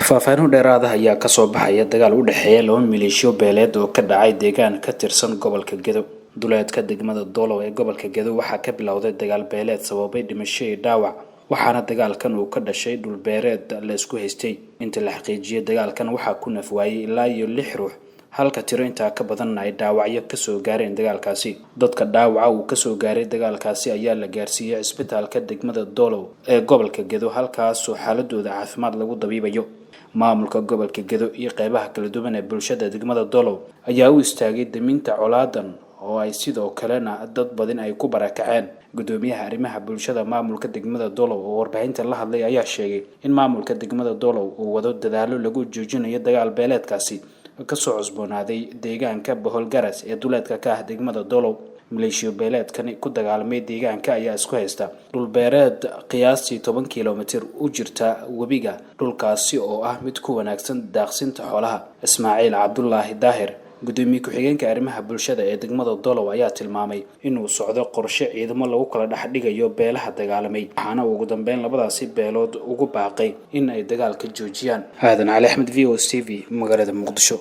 Faahfaahin dheeraada ayaa kasoo baxaya dagaal u dhexeeya laba maleeshiyo beeleed oo ka dhacay deegaan ka tirsan gobolka Gedo. Duleedka degmada Doolow ee gobolka Gedo waxaa ka bilowday dagaal beeleed sababay dhimasho iyo dhaawac, waxaana dagaalkan uu ka dhashay dhul beereed la isku haystay. Inta la xaqiijiyay dagaalkan waxaa ku naf waayey ilaa iyo 6 ruux, halka tiro intaa ka badanna ay dhaawacyo kasoo gaareen dagaalkaasi. Dadka dhaawaca uu kasoo gaaray dagaalkaasi ayaa la gaarsiiyey cisbitaalka degmada Doolow ee gobolka Gedo, halkaasoo xaaladooda caafimaad lagu dabiibayo. Maamulka gobolka Gedo iyo qeybaha kala duwan ee bulshada degmada Doolow ayaa u istaagay daminta colaadan oo ay sidoo kalena dad badin ay ku barakaceen. Gudoomiyaha arrimaha bulshada maamulka degmada Doolow oo warbaahinta la hadlay ayaa sheegay in maamulka degmada Doolow uu wado dadaalo lagu joojinayo dagaal beeleedkaasi kasoo cusboonaaday deegaanka Boholgaras ee duleedka ka ah degmada Doolow. Maleeshiyo beeleedkani ku dagaalamay deegaanka ayaa isku haysta dhulbeereed qiyaastii 10 kilomitir u jirta webiga, dhulkaasi oo ah mid ku wanaagsan daaqsinta xoolaha. Ismaaciil Cabdulaahi Daahir, gudoomiye ku-xigeenka arrimaha bulshada ee degmada Doolow, ayaa tilmaamay inuu socdo qorshe ciidamo lagu kala dhex dhigayo beelaha dagaalamay, waxaana ugu dambeyn labadaasi beelood ugu baaqay in ay dagaalka joojiyaan. Aadan Cali Axmed, V O T V, magaalada Muqdisho.